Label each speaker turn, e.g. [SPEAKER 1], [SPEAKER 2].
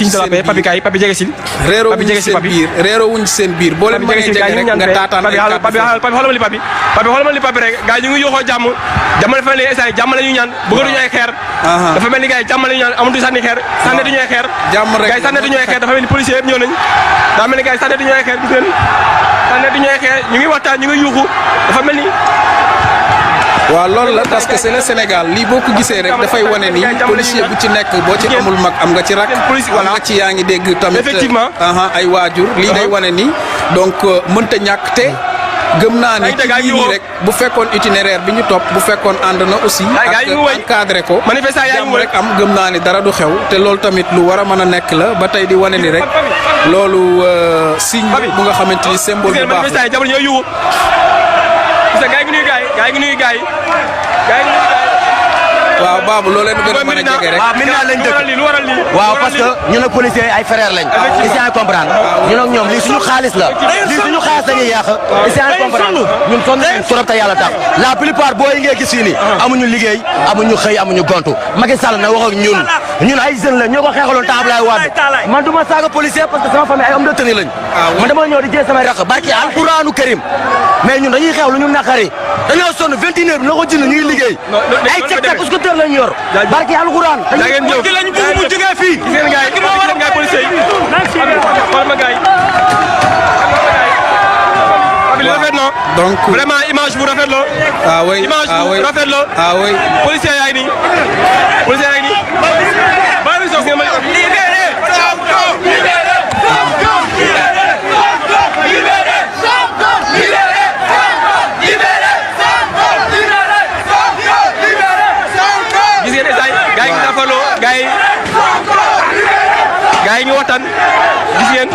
[SPEAKER 1] signe de la paix papi kay papi jege si
[SPEAKER 2] réero wuñ seen biir boo leen mënee jege rek nga taataan ay kàddu
[SPEAKER 1] papi xoolal ma li papi rek gars yi ñu ngi yoxoo jàmm dafa mel ni instant jàmm la ñu ñaan bëgguñu ay xeer dafa mel ni gars yi jàmm la ñu ñaan amatu sànni xeer sànneetuñu ay xeer gars yi sànneetuñu ay xeer dafa mel ni policier yëpp ñëw nañ daa mel ni gars yi sànneetuñu ay xeer gis ngeen sànneetuñu ay xeer ñu ngi waxtaan ñu ngi yuuxu dafa mel ni
[SPEAKER 2] waaw loolu la parce que c'est le Sénégal lii boo ko gisee rek dafay wane ni policier bu ci nekk boo ci amul mag am nga ci rak am nga ci yaa ngi dégg tamit
[SPEAKER 1] effectivement
[SPEAKER 2] ay waajur lii day wane ni donc mënta ñàkk te gëm naa ni ci lii nii rek bu fekkoon itinéraire bi ñu topp bu fekkoon ànd na aussi ak encadré ko jàmm rek am gëm naa ni dara du xew te loolu tamit lu war a mën a nekk la ba tey di wane ni rek loolu signe bu nga xamante ni symbole bu baax
[SPEAKER 1] gaa ngi nuyu gaay
[SPEAKER 2] waaw Babou loo leen gën a mën a jege rek.
[SPEAKER 3] waaw maintenant lañ dëkk waaw parce que ñun ak policiers ay frères lañ. ici en comprendre ñun ak ñoom lii suñu xaalis la lii suñu xaalis dañuy yàq ici en comprendre ñun sonn nañ trop te yàlla tax la plupart boo yi ngay gis fii nii amuñu liggéey amuñu xëy amuñu gontu Macky Sall na wax ak ñun ay jeunes la ñoo ko xeexaloon temps Abdoulaye Wade man du ma saaga policier parce que sama famille ay homme de tenue lañ man dama ñëw di jël samay raq barki alquranu karim mais ñun dañuy xeex lu ñu naqari dañoo sonn 21 heures bi na ko jënd ñuy liggéey ay cek-cek scooter lañ yor barki alquran
[SPEAKER 1] dañu lañu bëgg mu jógee fii gis ngeen gaay policier yi xool ma gaay rafet na
[SPEAKER 2] donc
[SPEAKER 1] vraiment image bu rafet la image bu rafet la policier yaa ngi nii policier yaa ngi nii bari so ngeen ma libéré gars yi ñu waxtaan gis ngeen